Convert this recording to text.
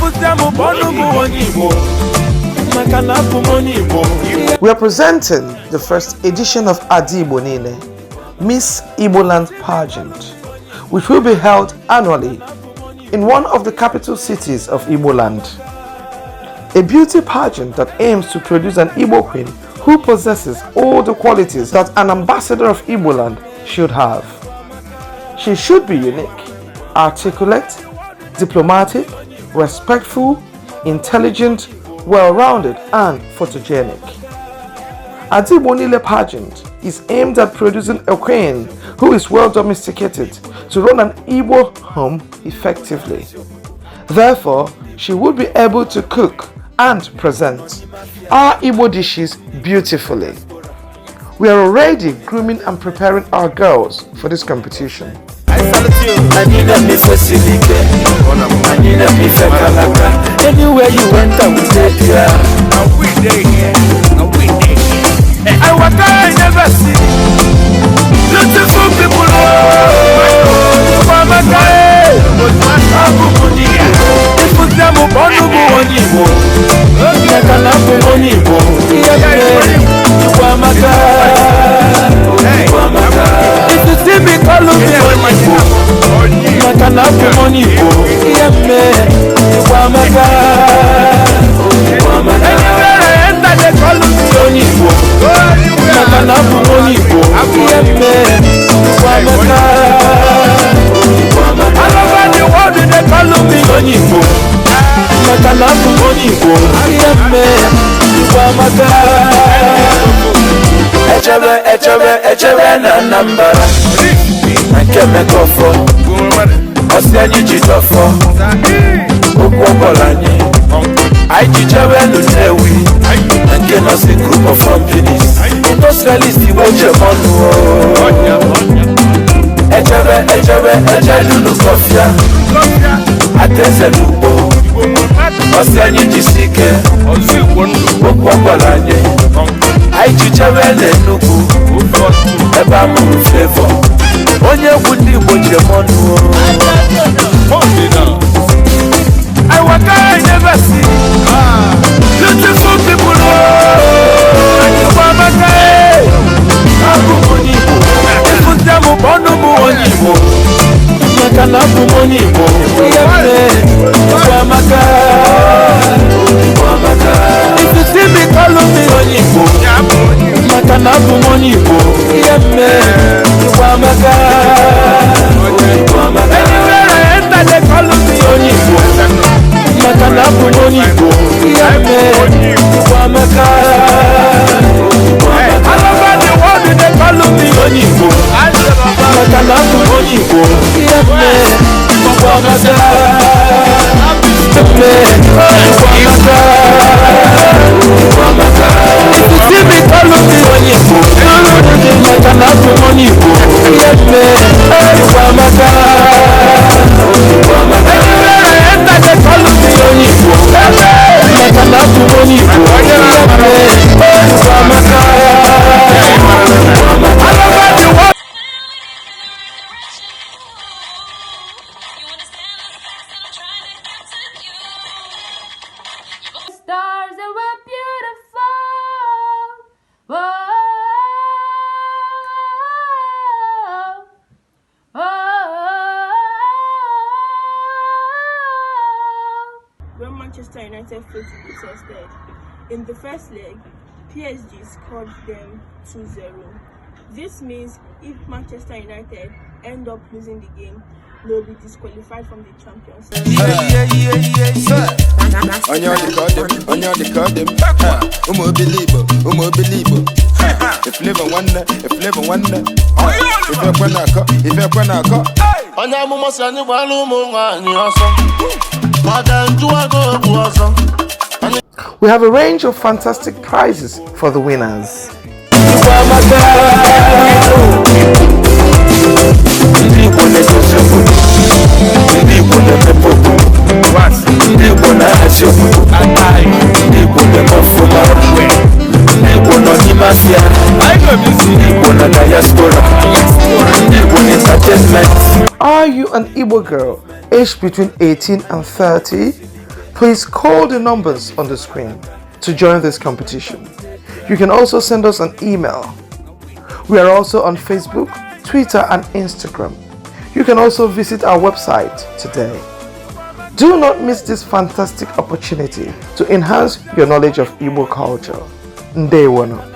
Ịfụta m bụ ọnụ bụ onye Igbo maka na abụ m onye Igbo. We are presenting the first edition of Ada Igbo Niile, Miss Igboland Pageant, which will be held annually in one of the capital cities of Igboland. A beauty pageant that aims to produce an Igbo queen who possesses all the qualities that an ambassador of Igboland should have. She should be unique, articulate, diplomatic, respectful, intelligent, well-rounded, and photogenic. Ada Igbo Niile Pageant is aimed at producing a queen who is well domesticated to run an Igbo home effectively. Therefore, she would be able to cook and present our Igbo dishes beautifully. We are already grooming and preparing our girls for this competition. Anyị na-eme ife siri ike, anyị na-eme ife kalaka. Anywhere you enter, we dey there. I waka, I never see beautiful people, oh. Amaka, eh. Abụ m onye Igbo. Ịfụta m bụ ọnụ bụ onye Igbo maka na abụ m onye Igbo. Ihe mere Igbo amaka, Igbo amaka. If you see me, call me onye Igbo maka na abụ m onye Igbo. Ihe mere Igbo amaka, Igbo amaka. Anywhere I enter, they call me onye Igbo maka na abụ m onye Igbo. Ihe mere Igbo amaka, Igbo amaka. All over the world, they call me onye Igbo maka na abụ m onye Igbo. Ihe mere Igbo amaka. Echebe, echebe, echebe na Anambra na nke Emeka Ọfọ ọsị anyị ji tọfọ okwu ọbọla anyị anyị ji chebe nụ Nnewi na nke Nọsin Group of Companies, industrialist Igbo jemọnụ. Echebe, echebe, echedunu kọfịa adaeze n'ugbo ọsị anyị jisi ike okwu ọgbara anyị anyị ji chebe n'Enugwu ebe a mụrụ Flavour, onye egwu ndị Igbo ji eme ọnụ. I waka, I never see beautiful people, oh. Igbo amaka, eh. Abụ m onye Igbo. Ịfụta m bụ ọnụ bụ onye Igbo maka na abụ m onye Igbo. Ihe mere Igbo amaka, Igbo amaka. If you see me, call me onye Igbo maka na abụ m onye Igbo. Ihe mere Igbo amaka, Igbo amaka. Anywhere I enter, they call me onye Igbo maka na abụ m onye Igbo. Ihe mere Igbo amaka, Igbo amaka. All over the world, they call me onye Igbo maka na abụ m onye Igbo. Ihe mere Igbo amaka, mere Igbo amaka, Igbo amaka. If you see me, call me onye Igbo maka na abụ m onye Igbo. Ihe mere Igbo amaka, Igbo amaka. Anywhere I enter, they call me onye Igbo maka na abụ m onye Igbo. Ihe mere Igbo amaka, Igbo amaka. All over the world. You understand the facts that I'm trying to get to you. Stars that were beautiful. Whoa, oh. When Manchester United failed to be tested. In the first leg, PSG scored them 2-0. This means if Manchester United end up losing the game, they'll be disqualified from the Champions League. Onye ọ dị ka ọ dị m, onye ọ dị ka ọ dị m. Ha, ụmụ obili Igbo, ụmụ obili Igbo. Ha, Flavour nwanne, Flavour nwanne. Ha, ife ekwe na-akọ, ife ekwe na-akọ. Onye amụma si anyị gbara ụmụ nwaanyị ọsọ maka njụwago okwu ọsọ. We have a range of fantastic prizes for the winners. Igbo amaka. Ndị Igbo na-edozi obodo, ndị Igbo na-emepe obodo, ndị Igbo na-ahazi obodo, ndị Igbo na-eme ọfụma, ndị Igbo nọ n'ime afịa, ndị Igbo na diaspora, ndị Igbo na entertainment. Are you an Igbo girl aged between 18 and 30? Please call the numbers on the screen to join this competition. You can also send us an email. We are also on Facebook, Twitter, and Instagram. You can also visit our website today. Do not miss this fantastic opportunity to enhance your knowledge of Igbo culture. Ndewono.